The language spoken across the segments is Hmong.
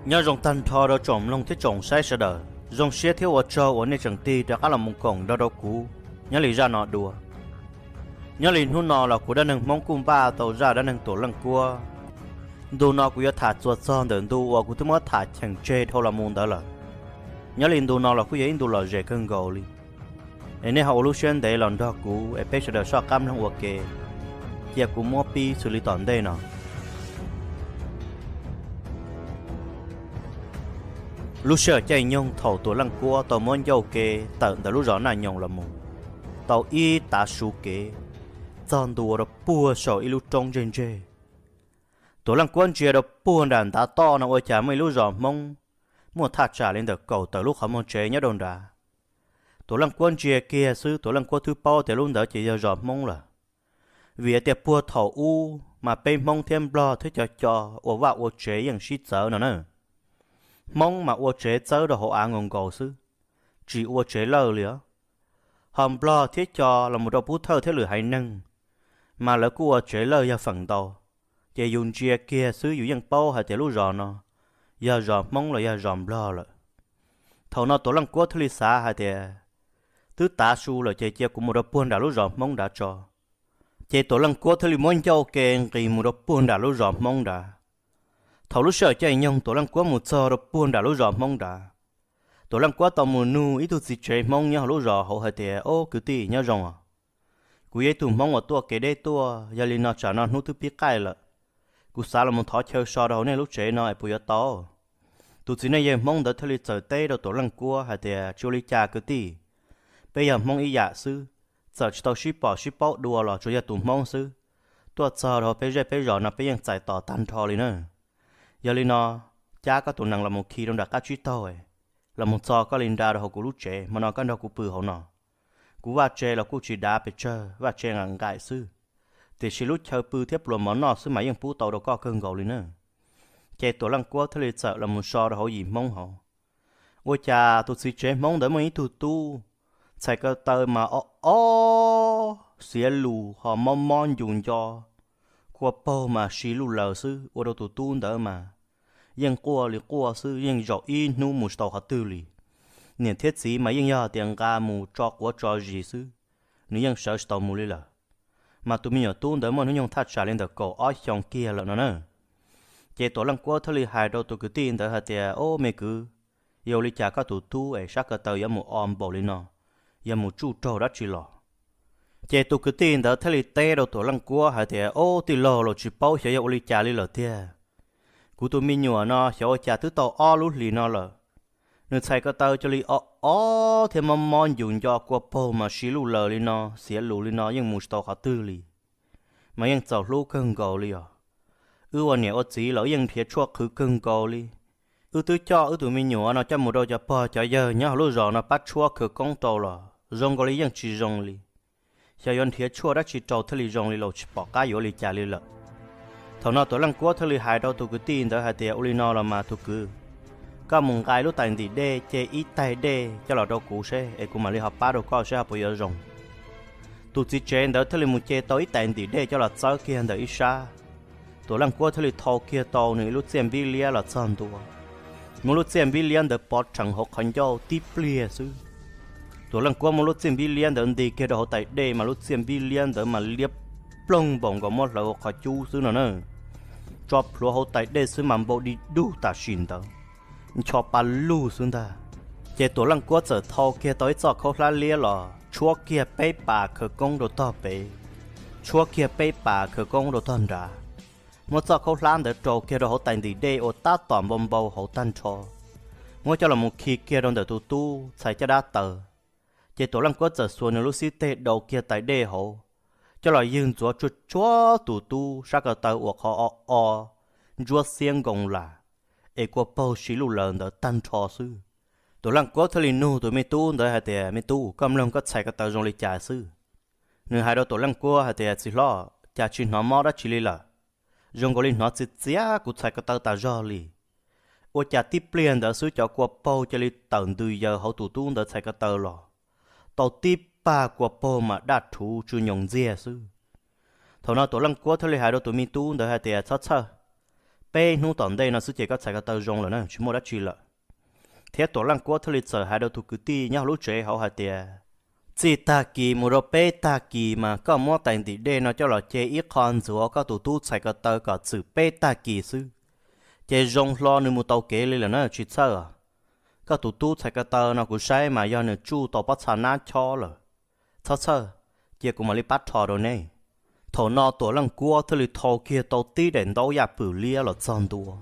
Nyob zoo tag nrho rau tsoom mloog thiab tsoom saib sawv daws, zoo siab thiab ua tsaug uas nej tseem tig rov qab los mus koom nrog rau kuv nyob li zaj no dua. Nyob li hnub no los kuv dab neeg Hmoob kuj npaj tau zaj dab neeg Tuam Leej Kuab. Ntu no kuv yuav tham txuas txog ntawm ntu uas kuv twb muab tham cheem tseg dhau los mus ntawd lawm. Nyob li ntu no los kuj yog ib ntu lom zem kawg nkaus li. Es nej ho ua lub siab ntev los nrog kuv es peb sawv daws soj qab mloog ua ke, cia kuv muab pib xws li tom ntej no. Lub sij hawm caij nyoog thaum Tuam Leej Kuab tau muab ncauj ke tawm ntawm lub zos Naj Nyoos los mus, tau ib tav su kev, txog ntua rau puag saum ib lub roob ntseg ntseg. Tuam Leej Kuab ntsia rau puag nram ntav toj no ua cas muaj ib lub zos Hmoob, muaj thaj tsam li ntawm kaum tawm lub qhov muag tsev nyob rau nrad. Tuam Leej Kuab ntsia kiag xwb Tuam Leej Kuab twb paub tias lub ntawd ces yog zos Hmoob lawm. Vim tias puag thaum ub mas peb Hmoob thiab Nplog thiab cov co ua vaj ua tsev yeej sib txawv no na. Hmoob mas ua tsev txawb rau hauv av nkaus nkaus xwb, tsis ua tsev lawj li os. Ho Nplog thiab co los mus rau Pub Thawj thiab lwm haiv neeg, mas lawv kuj ua tsev lawj yog feem ntau. Ces yus ntsia kiag xwb yus yeej paub hais tias lub zos no yog zos Hmoob los yog zos Nplog lawm. Thaum no Tuam Leej Kuab thiaj li xav hais tias, twb tav su lawm ces cia kuv mus rau puag nram lub zos Hmoob nrad tso. Ces Tuam Leej Kuab thiaj li muab ncauj ke nqis mus rau puag nram lub zos Hmoob nrad. Thaum lub sij hawm caij nyoog Tuam Leej Kuab mus txog rau puag nram lub zos Hmoob nrad, Tuam Leej Kuab tau mus nug ib tug txiv tsev Hmoob nyob hauv lub zos hauv hais tias, Ob kwv tij nyob zoo os, kuv yog ib tug Hmoob uas tuaj kev deb tuaj, yog li no tsam no hnub twb pib qaij lawm, kuv xav los mus thov chaw so rau hauv nej lub tsev no es puas yuav tau? Tus txiv neej yawg Hmoob ntawd thiaj li txawm teb rau Tuam Leej Kuab hais tias, Tsis ua li cas kwv tij, peb yog Hmoob ib yam xwb, txawm tsis tau sib pom sib paub dua los tsuas yog tus Hmoob xwb, tuaj txog rau peb zej peb zos no peb yeej txais tos tag nrho li na. Yog li no, cab koj tus nees los mus khi rau nram qab tsib taug, los mus txo koj li nra rau hauv kuv lub tsev, hmo no koj nrog kuv pw hauv no. Kuv vaj tse los kuj tsis dav pes tsawg, vaj tse nqaim nqaim xwb, tiam sis lub chaw pw thiab pluas mov noj xwb mas yeej pub tau rau koj kawg nkaus li na. Ces Tuam Leej Kuab thiaj li txawm los mus so rau hauv yim Hmoob hauv. Ua cas tus txiv tsev Hmoob ntawd muaj ib tug tub, txhais ko taw mas ob ob, xiav lus ho mob mob ncus nco, kua paug mas si luj laws xwb, ua rau tus tub ntawd mas yeej quaj li quaj xwb, yeej zaum ib hnub mus tsis tau qhov twg li. Niam thiab txiv mas yeej yog tias nqa mus tso quav tso zis xwb, nws yeej sawv tsis tau mus li lawm. Mas tus me nyuam tub ntawd muaj hnub nyoog thaj tsam li ntawm kaum ob xyoo kiag lawm no na. Ces Tuam Leej Kuab thiaj li hais rau tus kwv tij ntawd hais tias, Ob me kwv, yog ua li cas koj tus tub es sab ko taw yuav mus o npaum li no, yog mus tsuj raug dab tsi los? Ces tus kwv tij ntawd thiaj li teb rau Tuam Leej Kuab hais tias, Ob tij laug, los tsis paub xyov yog ua li cas li lawm tiag. Kuv tus me nyuam no xyov ua cas twb tau ob lub hlis no lawm, nws txhais ko taw cia li ob ob thiab mob mob ncus nco, kua paug mas si luj laws li no, xiav lus li no, yeej mus tsis tau qhov twg li. Mas yeej txaus hlub kawg nkaus li os. Wb ua niam ua txiv los wb yeej nrhiav tshuaj qhwv kawg nkaus li. Wb twb coj wb tus me nyuam no coj mus rau cov pog cov yawg nyob hauv lub zos no pab tshuab khawv koob rau los zoo nkaus li yeej tsis zoo li. Xyov yuav nrhiav tshuaj dab tsi rau thiaj li zoo li los tsis pom qab yuav ua li cas li lawm. Thaum no Tuam Leej Kuab thiaj li hais rau tus kwv tij ntawd hais tias, Ua li no los mas tus kwv, koj mus nqa lub tais ntim dej ce ib taig dej coj los rau kuv seb es kuv mam li ho pab rau koj seb ho puas yuav zoo. Tus txiv tsev ntawd thiaj li mus ce tau ib tais ntim dej coj los txawb kiag ntawm ib sab. Tuam Leej Kuab thiaj li thau kiag tau nws ib lub txiaj npib liab los txog ntua, muab lub txiaj npib liab ntawd pov rhees hauv qhov ncauj tib pliag xwb. Tuam Leej Kuab muab lub txiaj npib liab ntawd nti kiag rau hauv tais dej mas lub txiaj npib liab ntawd mas liab ploog npaum nkaus muab hlawv hauv qhov cub xwb no na. Tso plhuav hauv tais dej xwb mas npau di dug tam sim ntawd, ncho pa lug xwb ntag. Ces Tuam Leej Kuab txawm thau kiag tau ib txoj khaub hlab liab los tshuab kiag peb pas khawv koob rau tog pem, tshuab kiag peb pas khawv koob rau tog nrad. Muab txoj khaub hlab ntawd rau kiag rau hauv tais ntim dej uas tab tom npau npau hauv tag nrho, muab coj los mus khi kiag rau ntawm tus tub txhais caj dab taw. Ces Tuam Leej Kuab txawm xuas nws lub xib teg daus kiag tais dej hauv, coj los ywg ntxuav tsuag tsuag tus tub sab ko taw uas qhov o o, ntsuab xiab nkoos lam, es kua paug si luj laws ntawd tag nrho xwb. Tuam Leej Kuab thiaj li nug tus me tub ntawd hais tias, Me tub, koj mloog koj txhais ko taw zoo li cas xwb? Nws hais rau Tuam Leej Kuab hais tias, Txiv hlob, cas tsis hnov mob dab tsi li lawm? Zoo nkaus li hnov txias txias kuv txhais ko taw tas zog li. Ua cas tib pliag ntawd xwb cov kua paug cia li tawm ntws yaws hauv tus tub ntawd txhais ko taw los, tau tib pag kua paug mas daj rhuv tsw nyoos ntxiag xwb. Thaum no Tuam Leej Kuab thiaj li hais rau tus me tub ntawd hais tias, Txhob txhawj, Peb hnub tom ntej no xwb ces koj txhais ko taw zoo lawm na, tsis muaj dab tsi lawm. Thiab Tuam Leej Kuab thiaj li txawm hais rau tus kwv tij nyob hauv lub tsev hauv hais tias, txij tag kis mus rau peb tag kis mas koj muab tais ntim dej no coj los ce ib qho ntxuav koj tus tub txhais ko taw kom txwm peb tag kis xwb, ces zoo hlo nws mus tau kev li lawm na, tsis txhawj. Koj tus tub txhais ko taw no kuv saib mas yog nws tsuj tau pob txha nab chob lawm. Txhob txhawj, cia kuv mam li pab rho rau nej. Thaum no Tuam Leej Kuab thiaj li thau kiag tau tib daim ntaub yaj pwm liab los txog ntua,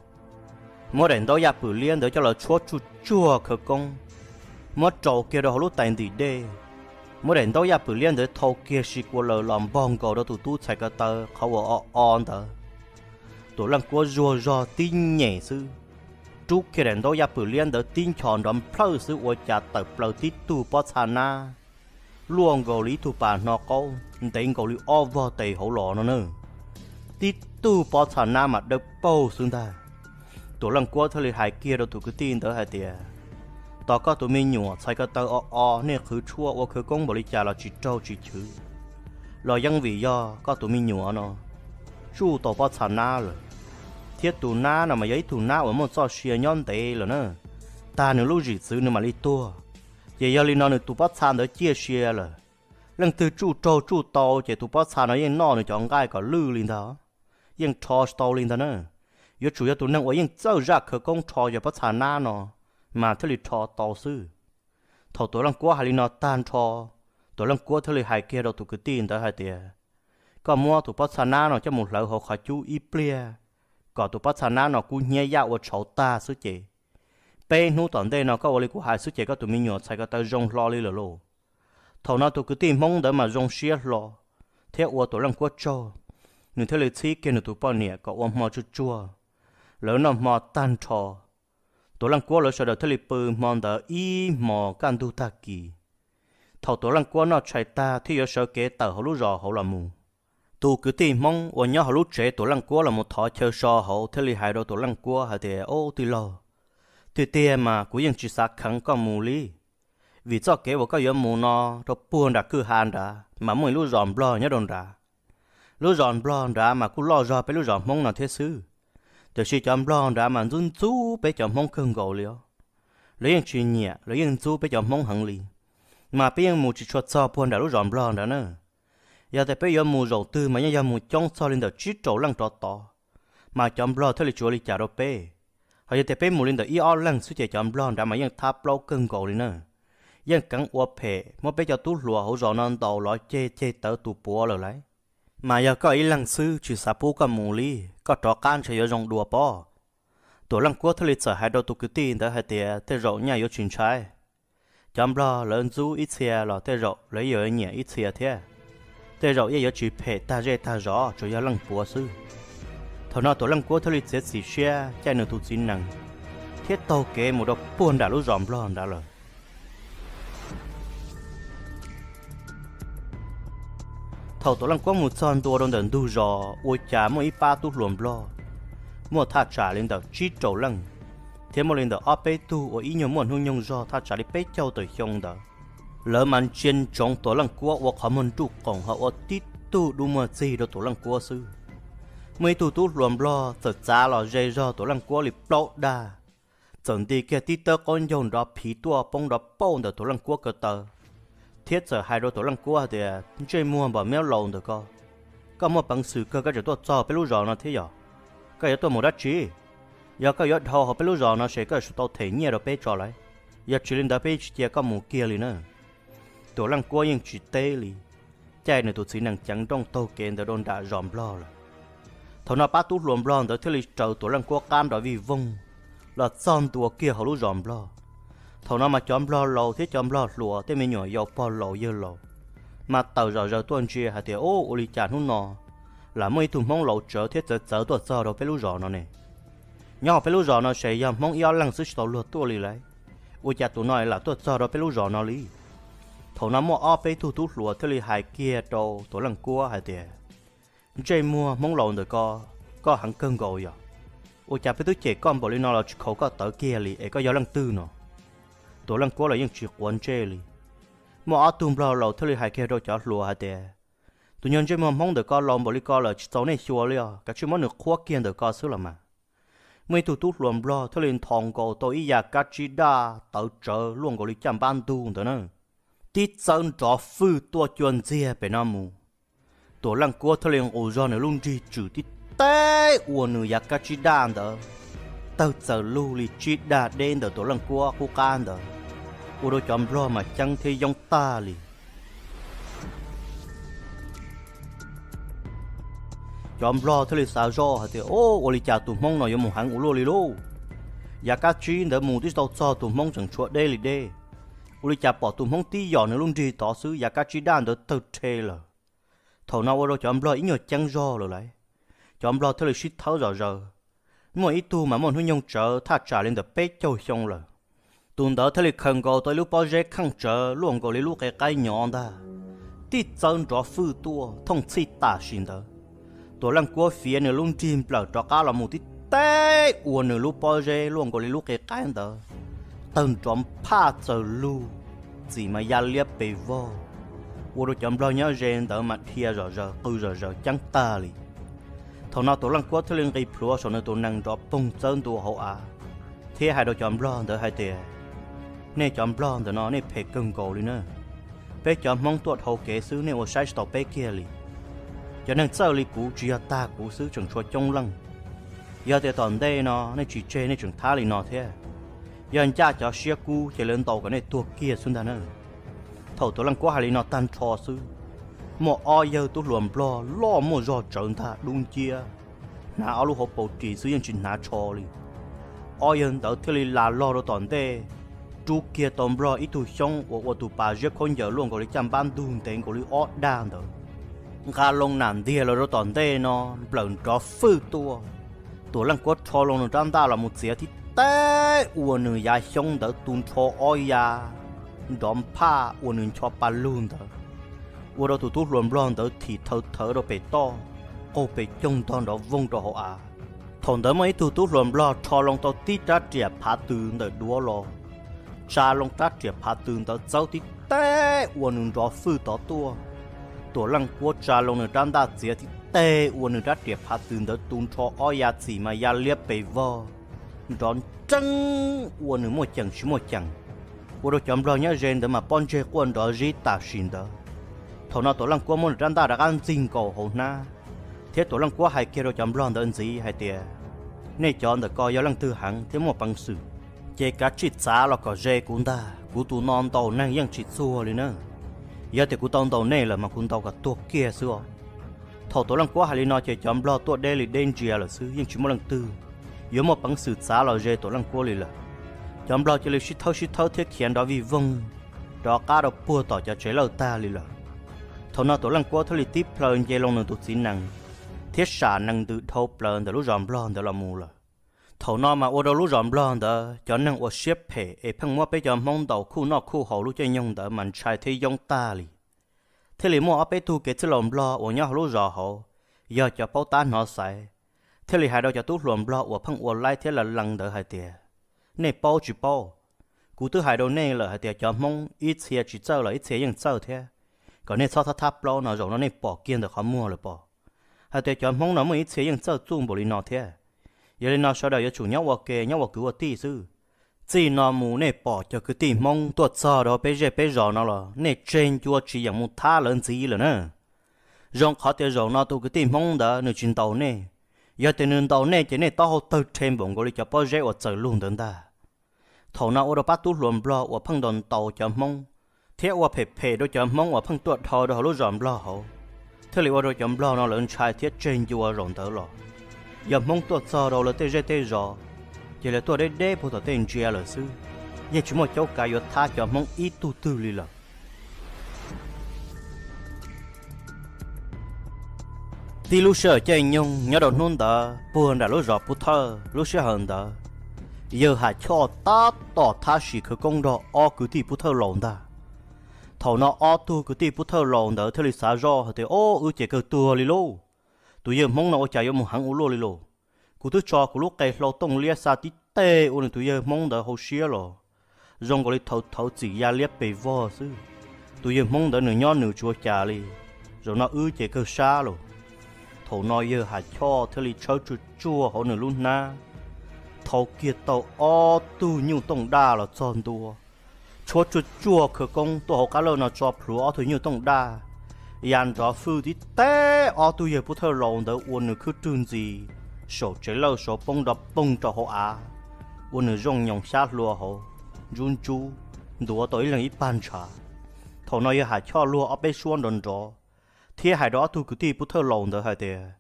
muab daim ntaub yaj pwm liab ntawd coj los tshuab tsuj tsuag khawv koob, muab rau kiag rau hauv lub tais ntim dej, muab daim ntaub yaj pwm liab ntawd thau kiag si kua laws los npog nkaus rau tus tub txhais ko taw qhov uas o o ntawd. Tuam Leej Kuab zuag zog tib nyem xwb, rub kiag daim ntaub yaj pwm liab ntawd tib nchos nrov nplhawj xwb ua cas tawm plaws tib tug pob txha nab luaj nkaus li ib tug pas hno qaub, ntev nkaus li ob vog tes hauv los no na. Tib tug pob txha nab mas dawb paug xwb ntag. Tuam Leej Kuab thiaj li hais kiag rau tus kwv tij ntawd hais tias, tos koj tus me nyuam txhais ko taw o o, nej qhwv tshuaj ua khawv koob npaum li cas los tsis raug tsis chwv, los yeej vim yog koj tus me nyuam no tsuj tau pob txha nab lawm, thiab tus nab no mas yog ib tug nab uas muaj txoj sia nyob ntev lawm na, tag nws lub zwm txwv nws mam li tuag. Ces yog li no nws tus pob txha ntawd ciaj sia lawm. Leej twg tsuj raug tsuj tau ces tus pob txha no yeej noj nws cov nqaij kom lwj li ntag, yeej rho tsis tau li ntag na. Yuav tsum yog tus neeg uas yeej txawj zaj khawv koob rho yog pob txha nab no mas thiaj li rho tau xwb. Thaum Tuam Leej Kuab hais li no tag nrho, Tuam Leej Kuab thiaj li hais kiag rau tus kwv tij ntawd hais tias, koj muab tus pob txha nab no coj mus hlawv hauv qhov cub ib pliag, kom tus pob txha nab no kub hnyiab yaj ua tshauv tag xwb ces peb hnub tom ntej no koj ua li kuv hais xwb ces koj tus me nyuam txhais ko taw zoo hlo li lawm lauj. Thaum no tus kwv tij Hmoob ntawd mas zoo siab hlo thiab ua Tuam Leej Kuab tsaug, nws thiaj li txhib kiag nws tus poj niam kom ua hmo tsuag tsuag, lawv noj hmo tag nrho. Tuam Leej Kuab lawv sawv daws thiaj li pw hmo ntawd ib hmos kaj ntug tag kis. Thaum Tuam Leej Kuab noj tshais tag thiab yuav sawv kev tawm hauv lub zos hauv los mus, tus kwv tij Hmoob uas nyob hauv lub tsev Tuam Leej Kuab los mus thov chaw so hauv thiaj li hais rau Tuam Leej Kuab hais tias, ob tij laug, tiag tiag mas kuv yeej tsis xav kheev koj mus li, vim txoj kev uas koj yuav mus no rau puag nram kwj ha nrad mas muaj ib lub zos Nplog nyob rau nrad. Lub zos Nplog nrad mas kuj loj zog peb lub zos Hmoob no thiab xwb, tiam sis cov Nplog nrad mas ntxub ntxub peb cov Hmoob kawg nkaus li os. Lawv yeej tsis nyiam, lawv yeej ntxub peb cov Hmoob heev li, mas peb yeej mus tsis tshua txog puag nram lub zos Nplog nrad na. Yog tias peb yuav mus zaum twg mas yeej yog mus coob txog li ntawm tsib rau leej rov tod, mas cov Nplog thiaj li tsis ua li cas rau peb. Ho yog tias peb mus li ntawm ib ob leeg xwb ces cov Nplog nrad mas yeej thab plaub kawg nkaus li na. Yeej keev ua phem muab peb cov tub hluas hauv zos no ntaus los ceg ceg tawv tus puav lawm lauj. Mas yog koj ib leeg xwb tsis xav pub koj mus li, koj rov qab ntshe yuav zoo dua pob. Tuam Leej Kuab thiaj li txawm hais rau tus kwv tij ntawd hais tias, tej zaum nyaj yuav tsis ntshai. Cov Nplog lawv ntxub ib txhia los tej zaum lawv yuav nyiam ib txhia thiab. Tej zaum yeej yuav tsis phem tag zej tag zos, tsuas yog leej puav xwb. Thaum no Tuam Leej Kuab thiaj li txiav txim siab caij nws tus txiv nees thiab taug kev mus rau puag nram lub zos Nplog nrad lawm. Thaum Tuam Leej Kuab mus txog ntua rau ntawm ntug zos ua cas muaj ib pab tub hluas Nplog muaj thaj tsam li ntawm tsib rau leej, thiab muaj li ntawm ob peb tug uas ib nyuag muaj hnub nyoog zog thaj tsam li peb caug tawm xyoo ntawd. Lawv mas ntsia ntsoov Tuam Leej Kuab ua qhov muag nruj qoom ho ua tib tug dub muag txig rau Tuam Leej Kuab xwb. Muaj ib tug tub hluas Nplog txawm txav los ze zog Tuam Leej Kuab li plaub dag, txawm nti kiag tib tawb qaub ncaug nrov phiv tuaj poob nrov pauj ntawm Tuam Leej Kuab ko taw, thiab txawm hais rau Tuam Leej Kuab hais tias, ntsej muag npam miab laus ntawm ko, koj muaj peev xwm kawg koj tseem tuaj txog peb lub zos no thiab yog? Koj yuav tuaj mus dab tsi? Yog koj yuav dhau hauv peb lub zos no ces koj yuav tsum tau them nyiaj rau peb tso lauj, yog tsis li ntawd peb tsis cia koj mus kiag li na. Tuam Leej Kuab yeej tsis teb li, caij nws tus txiv nees ceev nrooj taug kev ntawd rau nram zos Nplog lawm. Thaum no pab tub hluas Nplog ntawd thiaj li raws Tuam Leej Kuab qab nrov vij voog los txog ntua kiag hauv lub zos Nplog. Thaum no mas cov Nplog laus thiab cov Nplog hluas tej me nyuam yaus pog laus yawg laus mas tawm zom zaws tuaj ntsia hais tias, ub, ua li cas hnub no lam muaj ib tug Hmoob laus tsawv thiab txawv txawv tuaj txog rau peb lub zos no ne? Nyob hauv peb lub zos no ces yog Hmoob ib ob leeg xwb tsis tau luag tuaj li lauj, ua cas tus no lam tuaj txog rau peb lub zos no li? Thaum no muaj ob peb tug tub hluas thiaj li hais kiag rau Tuam Leej Kuab hais tias, ntsej muag Hmoob laus ntawm ko, koj heev kawg nkaus yog? Ua cas peb twb cem koj npaum li no los tsis khaus koj tawv kiag li es koj yog leej twg no? Tuam Leej Kuab los yeej tsis quav ntsej li. Muaj ob tug Nplog laus thiaj li hais kiag rau cov hluas hais tias, tus nyuag ntsej muag Hmoob ntawm ko laus npaum li ko lawm tsis txaus nej xyuas li os, kav tsij muab nws qhuab kiag ntawm ko xwb los mas. muaj ib tug tub hluas nplog thiaj li nthos nkaus tau ib yav kab tsib daj tawv tsawv luaj nkaus li caj npab ntug ntawd na, tib txawb nrov fwj tuaj cua ntxiag pem no mus. Tuam Leej Kuab thiaj li nqus zog nws lub nrig tswm tib teb ua nws yav kab tsib daj ntawd, tawg txaws lug li tsib daj deb ntawm Tuam Leej Kuab qub qab ntawd, ua rau cov nplog mas ceeb thiab yoob tag li. Cov nplog thiaj li xav zoj hais tias, Ua li cas tus hmoob no yuav mus heev ua luaj li lauj? Yav kab tsib ntawd mus twb tsis tau txog tus hmoob tseem tshuav deb li deb. Ua li cas pom tus hmoob tib yom nws lub nrig tod xwb yav kab tsib daj ntawd tawg rhe lawm. Thaum no ua rau cov nplog ib nyuag ceeb zog lawm lauj. Cov nplog thiaj li sib thawb zom zaws. Muaj ib tug mas muaj hnub nyoog tsawv thaj tsam li ntawm peb caug xyoo lawm. Tus ntawd thiaj li khaws nkaus tau ib lub pob zeb kheej tsawv luaj nkaus li lub qe qaib nyov ntag, tib txawb nrov fwj tuaj thooj txhij tam sim ntawd. Tuam Leej Kuab fiav nws lub nrig nplawm rov qab los mus tib teb ua nws lub pob zeb luaj nkaus li lub qe qaib ntawd, tawg nrov phaj txaws lug, txim mas ya liab pes vog, ua rau cov nplog nyob ze ntawd mas dhia zom zaws qw zom zaws ceeb tag li. Thaum no Tuam Leej Kuab thiaj li nqis plhuav saum nws tus nees nrov poog txawb ntua hauv av, thiab hais rau cov nplog ntawd hais tias, Nej cov nplog ntawm no nej phem kawg nkaus li na. Peb cov hmoob tuaj dhau kev xwb nej ua saib tsis taus peb kiag li. Cov neeg txawj li kuv tsis yog tag kuv xwb tseem tshuav coob leej. Yog tias tom ntej no nej tsis tseg nej tseem thab li no thiab. Yog ncaj cov siab kub ces lawv ntaus kom nej tuag kiag xwb ntag na. Thaum Tuam Leej Kuab hais li no tag nrho xwb, muaj ob yawg tub hluas nplog loj muaj zog tsawv ntag dub nciab, hnav ob lub hauv paus ris xwb yeej tsis hnav tsho li. Ob yawg ntawd thiaj li las log rau tom ntej, rub kiag tau nplog ib tug xyoob uas ua tus pas ziab khaub ncaws luaj nkaus li caj npab ntug ntev nkaus li ob daj ntawd, nqa loo nam ntiag los rau tom ntej no, nplawm nrov fwj tuaj. Tuam Leej Kuab rho loo nws rab ntaj los mus txiav tib teb ua nws yav xyoob ntawd tu nrho ob yav, nrov nphaj ua nws ncho pa lug ntawd, ua rau tus tub hluas nplog ntawd thim thawv thawv rau pem toj, qaug pes coog ntog nrov voog rau hauv av. Thaum ntawd muaj ib tug tub hluas nplog rho loo tau tib rab riam phav tws ntawm duav los, tsa loo rab riam phav tws ntawd txawb tib teg ua nws nrov fwj tod tuaj. Tuam Leej Kuab tsa loo nws rab ntaj txiav tib teg ua nws rab riam phav tws ntawd tu nrho ob yav txim mas ya liab pes vog, nrov nreeb ua nws muaj ceem tsis muaj ceem, ua rau cov nplog nyob ze ntawd mas pob ntseg quaj nrov zib tam sim ntawd. Thaum no Tuam Leej Kuab muab nws rab ntaj rov qab ntxig nkaus hauv hnab, thiab Tuam Leej Kuab hais kiag rau cov nplog ntawd ntxiv hais tias, Nej cov ntawm ko yog leej twg heev thiab muaj peev xwm, ces kav tsij txav los kom ze kuv ntag. Kuv tus no ntaus neeg yeej tsis txuag li na. Yog tias kuv tau ntaus nej lawm mas kuv ntaus kom tuag kiag xwb os. Thaum Tuam Leej Kuab hais li no ces cov nplog tuaj deb li deb ntsia lawm xwb, yeej tsis muaj leej twg yuav muaj peev xwm txav los ze Tuam Leej Kuab li lawm. Cov nplog cia li sib thawb sib thawb thiab khiav nrov vij voog rov qab rau puag tom cov tsev lawj tag li lawm. Thaum no Tuam Leej Kuab thiaj li tib plhaw nce loo nws tus txiv nees thiab sam nees ntws dhau plaws ntawm lub zos nplog ntawd los mus lawm. Thaum no mas ua rau lub zos nplog ntawd cov neeg uas siab phem es pheej muab peb cov Hmoob ntaus khuj noj khuj haus lub caij nyoog ntawd mas ntshai thiab yoob tag li. Thiaj li muaj ob peb tug kev txwj laus nplog uas nyob hauv lub zos hauv, yog cov paub tab hnov xaiv, thiaj li hais rau cov tub hluas nplog uas pheej ua laib thiab la lees ntawd hais tias, Nej paub tsis paub? Kuv twb hais rau nej lawm hais tias cov Hmoob ib txhia tsis txawj los ib txhia yeej txawj thiab, kom nej txhob thab thab plaub no, zaum no nej pom kiag ntawm qhov muag lawm pob, hais tias cov Hmoob no muaj ib txhia yeej txawj txuj npaum li no thiab. Yog li no sawv daws yuav tsum nyob ua ke nyob ua kwv ua tij xwb. Txij no mus nej pom cov kwv tij Hmoob tuaj txog rau peb zej peb zos no los nej tseg ncua tsis yeem mus thab lawv ntxiv lawm na. Zoo qhov tias zaum no tus kwv tij Hmoob ntawd nws tsis ntaus nej, yog tias nws ntaus nej ces nej taub hau tawg rhe npaum nkaus li cov pob zeb uas txaws lug ntawd ntag. Thaum no ua rau pab tub hluas nplog uas pheej ntaus ntaus cov Hmoob thiab ua phem phem rau cov Hmoob uas pheej tuaj dhau rau hauv lub zos nplog hauv, thiaj li ua rau cov nplog no lawv ntshai thiab tseg ncua zaum ntawd los. Yog Hmoob tuaj txog rau lawv tej zej tej zos, ces lawv tuaj deb deb puag tom tej ntsia lawm xwb, yeej tsis muaj caub kav yuav thab cov Hmoob ib tug twg li lawm. Tib lub sij hawm caij nyoog nyob rau hnub ntawd puag nram lub zos Pub Thawj, lub sij hawm ntawd yawg Ham Choj tab tom thab sim khawv koob nrog ob kwv tij Pub Thawj laus ntag. Thaum no ob tug kwv tij Pub Thawj laus ntawd thiaj li xav zoj hais tias, Ob, wb ces kawg tuag li lauj. Tus yawg Hmoob no ua cas yuav mus heev ua luaj li lauj? Kuv twb tso kuv lub qe hlau tooj liab xa tib teg ua nws tus yawg Hmoob ntawd hauv siab los zoo nkaus li thawv thawv txim ya liab pes vog xwb. Tus yawg Hmoob ntawd nws nyob nws tsis ua cas li, zaum no wb ces kawg sab lauj. Thaum no yawg Ham Choj thiaj li tshawb tsuag tsuag hauv nws lub hnab, Thau kiag tau ob tug nyuj tooj daj los txog ntua, tshuab tsuag tsuag khawv koob tuaj hauv qab lawj no tso plhuav ob tug nyuj tooj daj, ya nrov fwj tib teb ob tug yawg pub thawj laus ntawd ua nws khwb rwg ntxis saum tsev lawj saud poob nrov poog rau hauv av, ua nws zoo nyoos xyab hlua hauv, ntsub ntsub, ntuav tau ib leeg ib pag ntshav. Thaum no yawg Ham Choj luag ob peb suab nrov nrov thiab hais rau ob tug kwv tij pub thawj laus ntawd hais tias,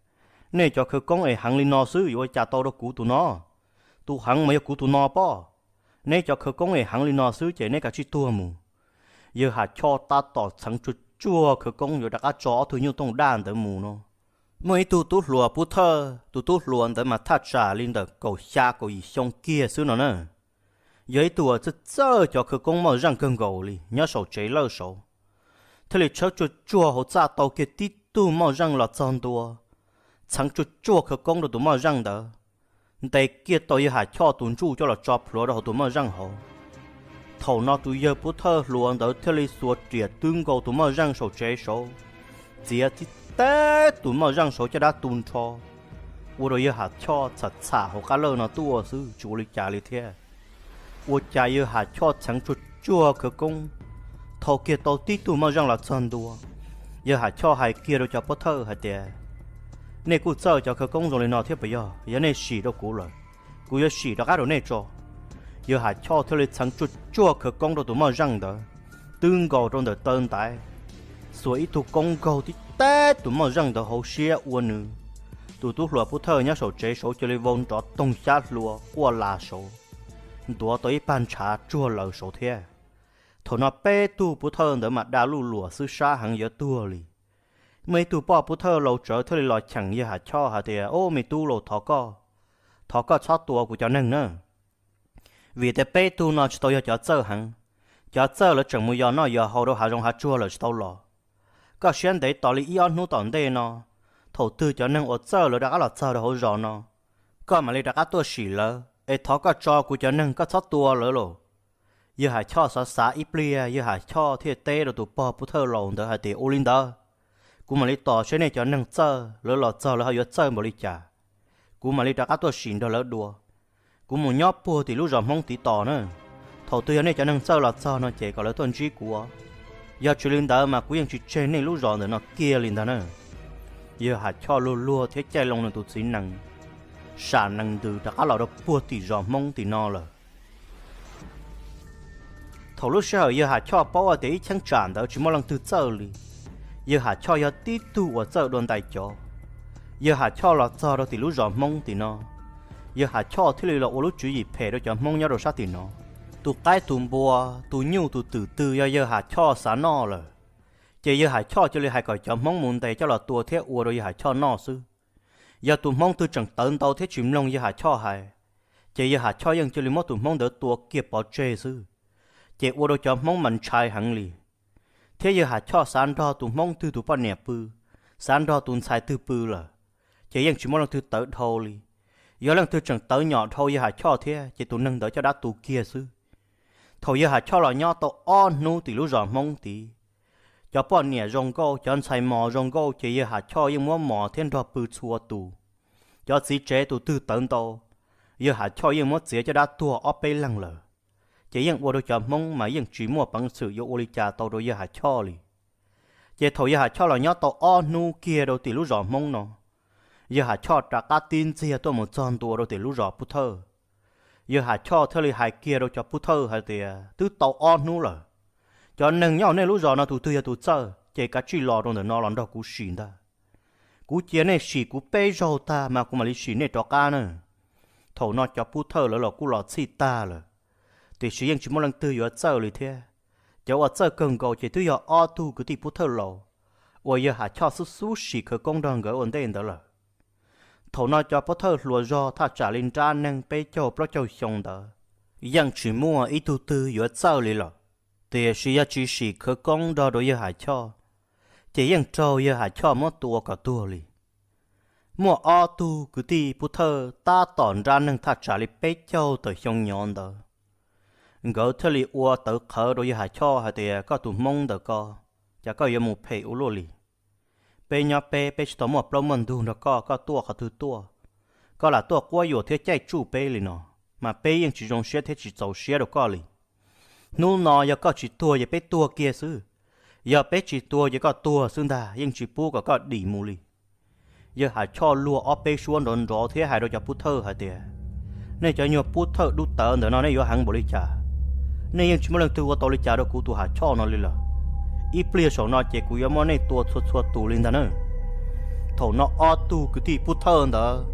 nej cov khawv koob es heev li no xwb yuav ua cas tau rau kuv tus no? Tus heev mas yog kuv tus no pob. Neb cov khawv koob es heev li no xwb ces neb kav tsij tuag mus. Yawg Ham Choj tab tom txheev tsuag tsuag khawv koob yuav rov qab tso ob tug nyuj tooj daj ntawd mus no, muaj ib tug tub hluas pub thawj, tus tub hluas ntawd mas thaj tsam li ntawm kaum xya kaum yim xyoo kiag xwb no na. Yog ib tug uas txawj txawj cov khawv koob moj zeej kawg nkaus li nyob saum tsev lawj saud, thiaj li tshawb tsuag tsuag hauv txaj tau kiag tib tug moj zeej los txog ntua, txheev tsuag tsuag khawv koob rau tus moj zeej ntawd, ntes kiag tau yawg Ham Choj tus ntsuj coj los tso plhuav rau hauv tus moj zeej hauv. Thaum no tus yawg pub thawj hluas ntawd thiaj li xuas riam twb nkaus tus moj zeej saum tsev saud, txiav tib teb tus moj zeej saud caj dab tu nrho, ua rau yawg Ham Choj txham txham hauv qab lawj no tuaj xwb tsis ua li cas li thiab. Ua cas yawg Ham Choj txheev tsuag tsuag khawv koob, thau kiag tau tib tug moj zeej los txog ntua, yawg Ham Choj hais kiag rau cov pov thawj hais tias, nej kuj txawj cov khawv koob zoo li no thiab puas yog? Yog nej sim rau kuv lawm, kuv yuav sim rov qab rau nej tso. Yawg Ham Choj thiaj li txheev tsuag tsuag khawv koob rau tus moj zeej ntawd, twb nkaus rau ntawm taw ntaiv, xuas ib tug koob nkaug tib teb tus moj zeej ntawd hauv siab ua nws tus tub hluas pub thawj nyob saum tsev saud cia li vau nrov toog xyab hlua quaj las saud, ntuav tau ib pag ntshav tsuag lawm saud thiab. Thaum no peb tug pub thawj ntawd mas da luj luam xwb sab heev yuav tuag li. Muaj ib tug poj pub thawj laus tsawv thiaj li los cheem yawg Ham Choj hais tias, ub, me tub laus, thov koj, thov koj txhob tua kuv cov neeg na. Vim tias peb tug no tsis tau yog cov txawj heev, cov txawj lawv tseem mus yos noj yos haus rau hav zoov hav tsuag lawm tsis tau los. Koj siab ntev tos li ib ob hnub tom ntej no, thaum twg cov neeg uas txawj lawv rov qab los txog rau hauv zos no, koj mam li rov qab tuaj sim lawv, es thov koj tso kuv cov neeg, koj txhob tua lawv lauj. Yawg Ham Choj xav xav ib pliag, yawg Ham Choj thiaj teb rau tus pog pub thawj laus ntawd hais tias, ua li ntawd, kuv mam li tos seb nej cov neeg txawj lawv los txog lawv ho yuav txawj npaum li cas, kuv mam li rov qab tuaj sim nrog lawv dua. Kuv mus nyob puag tim lub zos Hmoob tid tos na. Thaum twg yog nej cov neeg txawj los txog no ces kom lawv tuaj ntsib kuv. Yog tsis li ntawd mas kuv yeej tsis tseg nej lub zos ntawm no kiag li ntag na. Yawg Ham Choj luag luag thiab caij loo nws tus txiv nees, sam nees ntws rov qab los rau puag tim zos Hmoob tim no lawm. Thaum lub sij hawm yawg Ham Choj paub hais tias ib cheeb tsam ntawd tsis muaj leej twg txawj li, yawg Ham Choj yog tib tug uas txawj dua ntais cov. Yawg Ham Choj los txog rau tim lub zos Hmoob tim no, yawg Ham Choj thiaj li los ua lub tswv yim phem rau cov Hmoob nyob rau sab tim no. Tus qaib tus npua, tus nyuj tus twm twg yog yawg Ham Choj xav noj lawm, ces yawg Ham Choj cia li hais kom cov Hmoob mus ntes coj los tua thiab ua rau yawg Ham Choj noj xwb. Yog tus Hmoob twg tseem tawv ntau thiab tsis mloog yawg Ham Choj hais, ces yawg Ham Choj yeej cia li muab tus Hmoob ntawd tua kiag pov tseg xwb. Ces ua rau cov Hmoob mas ntshai heev li. Thiab yawg Ham Choj xav nrog tus Hmoob twg tus poj niam pw, xav nrog tus ntxhais twg pw lawm, ces yeej tsis muaj leej twg tawv dhau li. Yog leej twg tseem tawv nyom dhau yawg Ham Choj thiab ces tus neeg ntawd coj dab tu kiag xwb. Thaum yawg Ham Choj los nyob tau ob hnub tim lub zos Hmoob tid, cov poj niam zoo nkauj, cov ntxhais mos zoo nkauj ces yawg Ham Choj yeej muab mos thiab nrog pw txhua tus. Cov txiv tsev tus twg tawv ntau, yawg Ham Choj yeej muab txiav caj dab tuag ob peb leeg lawm. Ces yeej ua rau cov Hmoob mas yeej tsis muaj peev xwm yuav ua li cas tau rau yawg Ham Choj li. Ces thaum yawg Ham Choj los nyob tau ob hnub kiag rau tim lub zos Hmoob no, yawg Ham Choj rov qab tib ntxiag tuaj mus txog ntua rau tim lub zos Pub Thawj. Yawg Ham Choj thiaj li hais kiag rau cov Pub Thawj hais tias, twb tau ob hnub lawm, cov neeg nyob hauv nej lub zos no tus twg yog tus txawj ces kav tsij los rau ntawm no los nrog kuv sim ntag. Kuv cia nej sim kuv peb zaug tag mas kuv mam li sim nej rov qab na. Thaum no cov Pub Thawj lawv los kuj los txhij tag lawm, tiam sis yeej tsis muaj leej twg yuav txawj li thiab. Cov uas txawj kawg nkaus ces twb yog ob tug kwv tij Pub Thawj laus uas yawg Ham Choj xub xub sim khawv koob nrog nkawd ua ntej ntawd lawm. Thaum no cov Pub Thawj hluas zog thaj tsam li nrab neeg peb caug plaub caug xyoo ntawd yeej tsis muaj ib tug twg yuav txawj li lawm. Tiam sis yog tsis sim khawv koob nrog rau yawg Ham Choj, ces yeej raug yawg Ham Choj muab tua kom tuag li. Muaj ob tug kwv tij Pub Thawj tab tom nrab neeg thaj tsam li peb caug tawm xyoo nyov ntawd, nkawd thiaj li ua tawv qhawv rau yawg Ham Choj hais tias, koj tus Hmoob ntawm ko, cas koj yuav mus phem ua luaj li? Peb nyob peb, peb tsis tau muaj plaub muaj ntug nrog koj, koj tuaj qhov twg tuaj? Koj lam tuaj quab yuam thiab caij tsuj peb li no. mas peb yeej tsis zoo siab thiab tsis txaus siab rau koj li. Hnub no yog koj tsis tuag ces peb tuag kiag xwb. Yog peb tsis tuag ces koj tuag xwb ntag, yeej tsis pub kom koj dim mus li. Yawg Ham Choj luag ob peb suab nrov nrov thiab hais rau cov pub thawj hais tias, nej cov nyuag pub thawj dub tawv ntawm no nej yuav heev npaum li cas? Nej yeej tsis muaj leej twg ua tau li cas rau kuv tus Ham Choj no li lawm. Ib pliag saum no ces kuv yuav muab nej tua txhua txhua tus li ntag na. Thaum no ob tug kwv tij pub thawj ntawd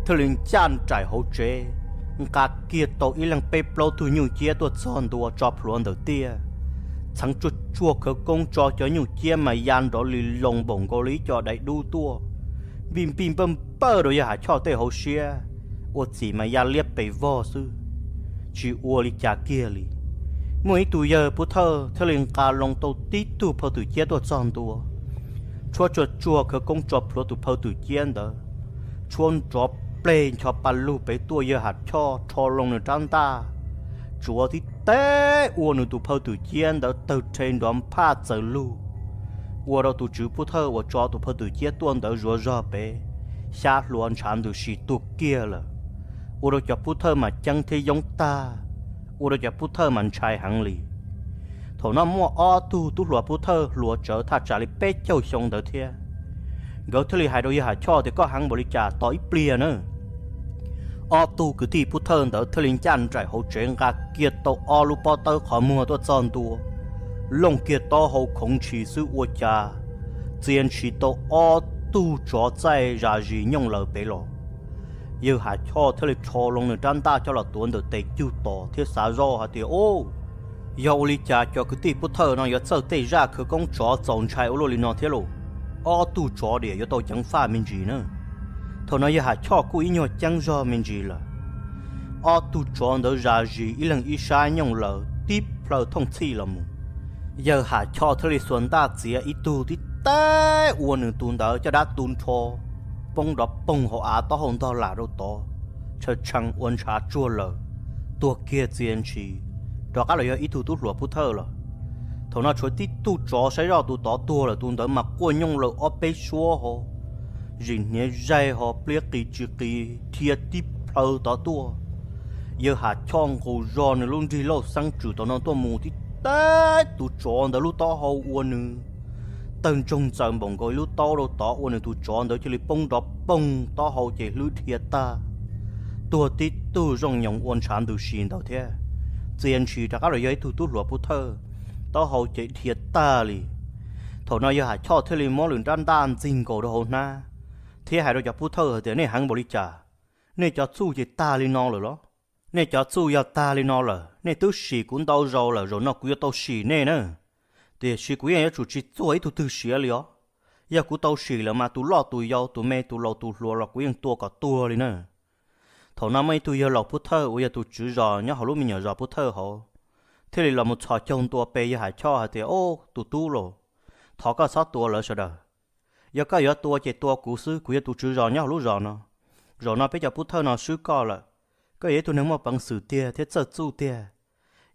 thiaj li ncaj nraim hauv tsev, nqa kiag tau ib leeg peb plaub tug nyuj ciab tuaj txog ntua tso plhuav ntawm tiaj. Txheev tsuag tsuag khawv koob tso cov nyuj ciab mas ya nrov li loo npaum nkaus li ib co dais dub tuaj, npij npij npawj npawj rau yawg Ham Choj tej hauv siab, ua txim mas ya liab pes vog xwb, tsis ua li cas kiag li. Muaj ib tug yawg pub thawj thiaj li nqa loo tau tib tug phaw twm ciab tuaj txog ntua, tshuab tsuag tsuag khawv koob tso plhuav tus phaw twm ciab ntawd, tshuab nrov pleg ncho pa lug pem tuaj, yawg Ham Choj rho loo nws rab ntaj, tsuav tib teb ua nws tus phaw twm ciab ntawd tawg rhe nrov nphaj txawm lug, ua rau tus tswv pub thawj uas tso tus phaw twm ciab tuaj ntawd zuav zog pem, xyab hlua ntshav ntws si tuag kiag lawm. Ua rau cov pub thawj mas ceeb thiab yoob tag, ua rau cov pub thawj mas ntshai heev li. Thaum no muaj ob tug tub hluas pub thawj hluas tsawv thaj tsam li peb caug xyoo ntawd thiab, nkawd thiaj li hais rau yawg Ham Choj tias, koj heev npaum li cas tos ib pliag na. Ob tug kwv tij pub thawj ntawd thiaj li ncaj nraim hauv tsev nqa kiag tau ob lub pob tawb qhov muag tuaj txog ntua, looj kiag taub hau khoov ntshis xwb ua cas txia ntshis tau ob tug tsov txaij zas zis nyooj laws pem los. Yawg Ham Choj thiaj li rho loo nws rab ntaj coj los tuav ntawm tes cug tos thiab xav zoj hais tias, ub, yog ua li cas cov kwv tij pub thawj no yuav txawj tej zaj khawv koob tsov txaus ntshai ua luaj li no thiab lauj? Ob tug tsov diam yuav tau ceev faj me ntsis na. Thaum no yawg Ham Choj kuj ib nyuag ceeb zog me ntsis lawm. Ob tug tsov ntawd zas zis ib leeg ib sab nyooj laws tib plhaw thooj txhij los mus. Yawg Ham Choj thiaj li xuas ntaj txiav ib tug tib teb ua nws tus ntawd caj dab tu nrho, poob nrov poog hauv av taub hau ntog lam rau tod, tshee tshee ua ntshav tsuag lawm, tuag kiag txia ntshis, rov qab los yog ib tug tub hluas pub thawj lawm. Thaum no tshuav tib tug tsov saib zoj tus tod tuag lawm, tus ntawd mas quaj nyooj laws ob peb suab ho, zis hniav zaig ho pliab qis tsis qis dhia tib plhaw tod tuaj. Yawg Ham Choj nqus zog nws lub nrig lauj xeeb tswm tom no tuaj mus tib teb tus tsov ntawd lub taub hau ua nws tawg ntsoog txawm npaum nkaus ib lub taub rau tod, ua nws tus tsov ntawd cia li poob nrov poog taub hau ces hlwb dhia tag, tuag tib tug zooj nyoos ua ntshav ntws si ntawd thiab. Txia ntshis rov qab los yog ib tug tub hluas pub thawj, taub hau ces dhia tag li. Thaum no yawg Ham Choj thiaj li muab lwm rab ntaj ntxig nkaus rau hauv hnab thiab hais rau cov pub thawj hais tias, nej heev npaum li cas? Nej cov txuj ces tag li no lawm los? Nej cov txuj yog tag li no lawm, nej twb sim kuv ntau zaus lawm, zaum no kuv yuav tau sim nej na. Tiam sis kuv yeej yuav tsum tsis txuag ib tug twg siav li os. Yog kuv tau sim lawm mas tus loj tus yau, tus me tus laus tus hluas los kuv yeej tua kom tuag li na. Thaum no muaj ib tug yawg laus pub thawj uas yog tus tswv zos nyob hauv lub me nyuam zos pub thawj hauv thiaj li los mus txhos caug ntua pe yawg Ham Choj hais tias, ub, tus tub los, thov koj txhob tua lawv sawv daws. Yog koj yuav tua ces tua kuv xwb, kuv yog tus tswv zos nyob hauv lub zos no. Zaum no peb cov pub thawj no swb koj lawm, koj yog ib tug neeg muaj peev xwm tiag thiab txawj txuj tiag.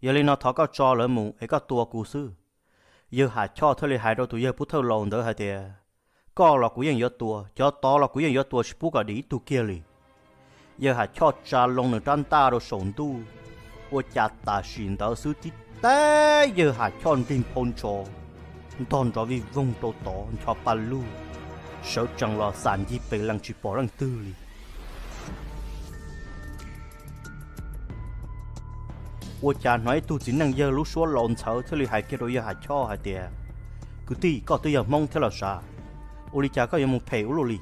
Yog li no thov koj tso lawv mus es koj tua kuv xwb. Yawg Ham Choj thiaj li hais rau tus yawg pub thawj laus ntawd hais tias, koj los kuv yeej yuav tua, cov tod los kuv yeej yuav tua, tsis pub kom dim ib tug kiag li. Yawg Ham Choj tsa loo nws rab ntaj rau saum ntuj, ua cas tam sim ntawd xwb tib teb yawg Ham Choj nrig nphau ntso ntog nrov vij voog rau tod ncho pa lug, sawv tsees los xam ncig pes lees tsis pom leej twg li. Ua cas hnov ib tug txiv neej yawg lub suab laus ntxhawv thiaj li hais kiag rau yawg Ham Choj hais tias, kwv tij, koj twb yog Hmoob thiab los sav, ua li cas koj yuav mus phem ua luaj li?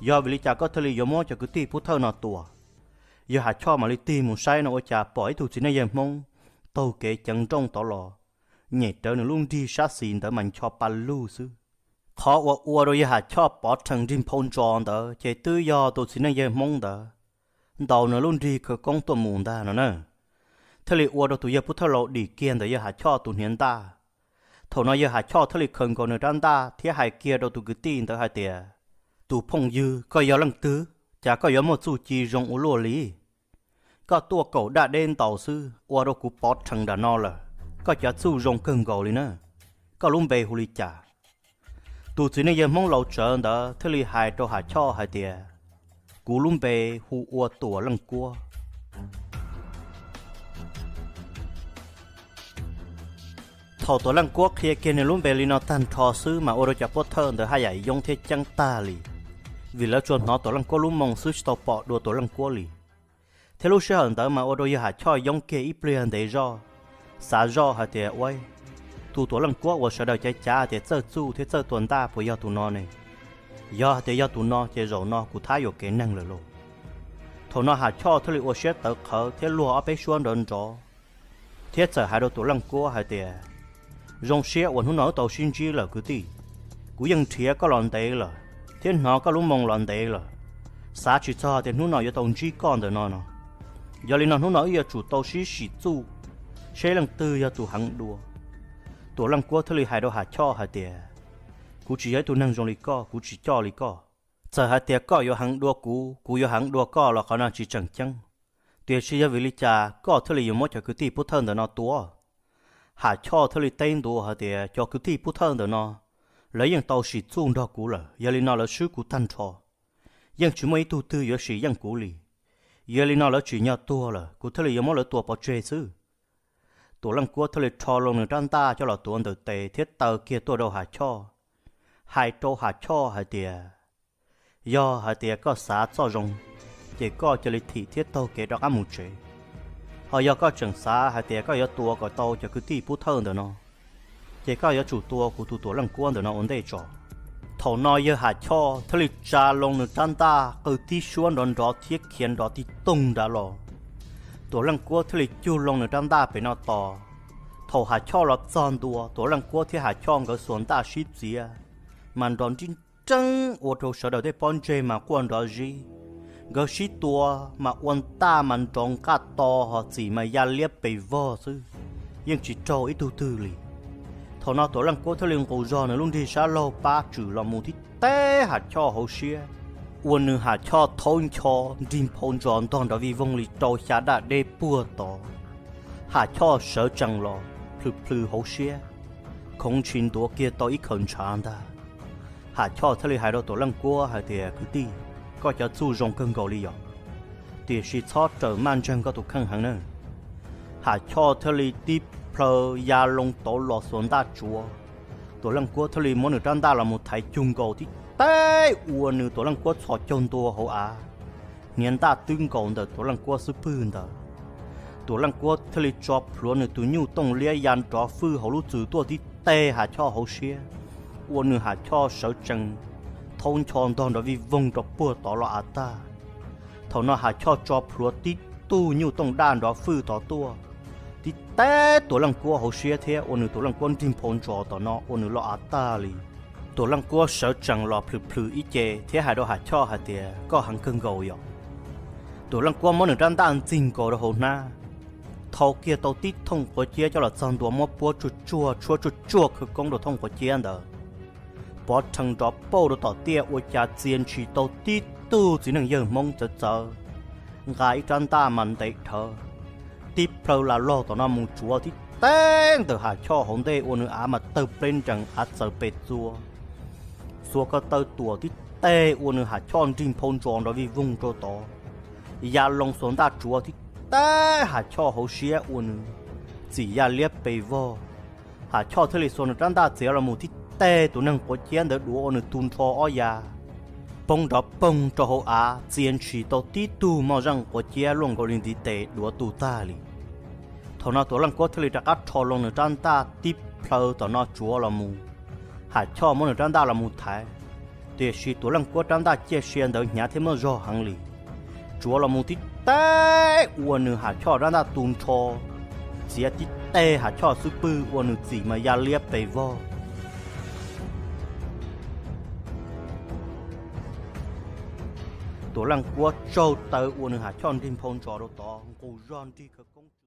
Yog vim li cas koj thiaj li yuav muab cov kwv tij pub thawj no tua? Yawg Ham Choj mam li tig mus saib no ua cas pom ib tug txiv neej yawg Hmoob taug kev ceev nrooj tod los, nyem rawv nws lub nrig sab xis ntawd mas ncho pa lug xwb. Qhov uas ua rau yawg Ham Choj pov rhees nrig nphau ntso ntawd ces twb yog tus txiv neej yawg Hmoob ntawd ntaus nws lub nrig khawv koob tuaj mus ntag no na. Thiaj li ua rau tus yawg pub thawj laus dim kiag ntawm yawg Ham Choj tus hniav ntaj. Thaum no yawg Ham Choj thiaj li khaws nkaus nws rab ntaj thiab hais kiag rau tus kwv tij ntawd hais tias, tus phooj ywg, koj yog leej twg, cas koj yuav muaj txuj ci zoo ua luaj li? Koj tuaj kaum daj deb ntaus xwb ua rau kuv pov rhees nram no lawm, koj cov txuj zoo kawg nkaus li na. Koj lub npe hu li cas? Tus txiv neej yawg Hmoob laus tsawv ntawd thiaj li hais rau Ham Choj hais tias, kuv lub npe hu ua Tuam Leej Kuab. Thaum Tuam Leej Kuab qhia kiag nws lub npe li no tag nrho xwb mas ua rau cov pov thawj ntawd haj yam yoob thiab ceeb tag li, vim lawv tsuas hnov Tuam Leej Kuab lub moo xwb tsis tau pom dua Tuam Leej Kuab li. Thiab lub sij hawm ntawd mas ua rau yawg Ham Choj yoob kiag ib pliag ntev zog, xav zoj hais tias, Ua, tus Tuam Leej Kuab uas sawv daws cav cav tias txawj txuj thiab txawj tua ntaj puas yog tus no ne? Yog hais tias yog tus no ces zaum no kuv thab yuam kev neeg lawm lauj. Thaum no Ham Choj thiaj li ua siab tawv qhawv thiab luag ob peb suab nrov nrov, thiab txawm hais rau Tuam Leej Kuab hais tias, Zoo siab uas hnub no wb tau sib ntsib lawm kwv tij. Kuv yeej nrhiav koj los ntev lawm, thiab hnov koj lub moo los ntev lawm, xav tsis txog tias hnub no yuav tau ntsib koj ntawm no no. Yog li no hnub no wb yuav tsum tau sib sim txuj, seb leej twg yog tus heev dua. Tuam Leej Kuab thiaj li hais rau Ham Choj hais tias, Kuv tsis yog ib tug neeg zoo li koj, kuv tsis coj li koj. Txawm hais tias koj yuav heev dua kuv, kuv yuav heev dua koj los qhov no tsis tseem ceeb. Tiam sis yog vim li cas koj thiaj li yuav muab cov kwv tij pov thawj ntawm no tua? Ham Choj thiaj li teb ntua hais tias, Cov kwv tij pov thawj ntawm no, lawv yeej tau sim txuj nrog kuv lawm, yog li no lawv swb kuv tag nrho, yeej tsis muaj ib tug twg yuav sim yeej kuv li. Yog li no lawv tsim nyog tuag lawm, kuv thiaj li yuav muab lawv tua pov tseg xwb. Tuam Leej Kuab thiaj li rho loo nws rab ntaj coj los tuav ntawm tes thiab taw kiag tuaj rau Ham Choj, hais rau Ham Choj hais tias, Yog hais tias koj xav txoj zoo, ces koj cia li thim thiab taug kev rov qab mus tsev. Ho yog koj tseem xav hais tias koj yuav tua kom tau cov kwv tij pov thawj ntawm no, ces koj yuav tsum tua kuv tus Tuam Leej Kuab ntawm no ua ntej tso. Thaum no yawg Ham Choj thiaj li tsa loo nws rab ntaj qw tib suab nrov nrov thiab khiav nrov tib toog nrad los. Tuam Leej Kuab thiaj li cug loo nws rab ntaj pem no tos. Thaum Ham Choj los txog ntua, Tuam Leej Kuab thiab Ham Choj nkawd xuas ntaj sib txiav, mas nrov nrib nreeb ua rau sawv daws tej pob ntseg mas quaj nrov zib. Nkawd sib tua mas ua ntaj mas nrov nqaj to, ho txim mas ya liab pes vog xwb, yeej tsis raug ib tug twg li. Thaum no Tuam Leej Kuab thiaj li nqus zog nws lub nrig sab laug pab tswm los mus tib teb Ham Choj hauv siab, ua nws Ham Choj thaub ncho nrig nphau ntsos ntog nrov vij voog li rau xya daj deb puag tod. Ham Choj sawv tsees los plhws plhws hauv siab, khoov ntshis ntuav kiag tau ib khaws ntshav ntag. Ham Choj thiaj li hais rau Tuam Leej Kuab hais tias, Kwv tij, koj cov txuj zoo kawg nkaus li yom, tiam sis txhob rawm maj ntseeg koj tus kheej heev na. Ham Choj thiaj li tib plhaw ya loo tod los xuas ntaj tsuav. Tuam Leej Kuab thiaj li muab nws rab ntaj los mus thaiv cug nkaus tib teb ua nws Tuam Leej Kuab txhos caug ntua hauv av, hniav ntaj twb nkaus ntawm Tuam Leej Kuab xub pwg ntawd. Tuam Leej Kuab thiaj li tso plhuav nws tus nyuj tooj liab ya nrov fwj hauv lub txwm tuaj tib teb Ham Choj hauv siab, ua nws Ham Choj sawv tsees thaub ncho ntog nrov vij voog rau puag tod los av tag. Thaum no Ham Choj tso plhuav tib tug nyuj tooj daj nrov fwj tod tuaj, tib teb Tuam Leej Kuab hauv siab thiab ua nws Tuam Leej Kuab nrig nphau ntsos tom no ua nws los av tag li. Tuam Leej Kuab sawv tsees los plhws plhws ib ce thiab hais rau Ham Choj hais tias, Koj heev kawg nkaus yom. Tuam Leej Kuab muab nws rab ntaj ntxig nkaus rau hauv hnab, thau kiag tau tib thooj quav ciab coj los txog ntua muab puab tsuag tsuag tshuab tsuag tsuag khawv koob rau thooj quav ciab ntawd. Pov rhees nrov pauj rau tom tiaj ua cas txia ntshis tau tib tug txiv neej yawg Hmoob txawv txawv, nqa ib rab ntaj mas ntev dhawv, tib plhaw las log tom no mus tsuav tib teb ntawm Ham Choj hauv ntej ua nws av mas tawg pleb nrees av txawv pes txua. Xuas ko taw tuam tib teg ua nws Ham Choj nrig nphau ntsos nrov vij voog rau tod. Ya loo xuas ntaj tsuav tib teb Ham Choj hauv siab ua nws txim ya liab pes vog. Ham Choj thiaj li xuas nws rab ntaj txiav los mus tib teg tus neeg quav ciab ntawd duav ua nws tu nrho ob ya, poob nrov poog rau hauv av txia ntshis tau tib tug moj zeej quav ciab luaj nkaus li ntiv tes duav tu tag li. Thaum no Tuam Leej Kuab thiaj li rov qab rho loo nws rab ntaj tib plhaw tom no tsuav los mus. Ham Choj muab nws rab ntaj los mus thaiv, tiam sis Tuam Leej Kuab rab ntaj ciaj sia ntawd hnyav thiab muaj zog heev li. Tsuav los mus tib teg ua nws Ham Choj rab ntaj tu nrho, txiav tib teg Ham Choj xub pwg ua nws txim mas ya liab pes vog. Tuam Leej Kuab tsaug taw ua nws Ham Choj nrig nphau ntsos rau tod nqus zog nrig khawv koob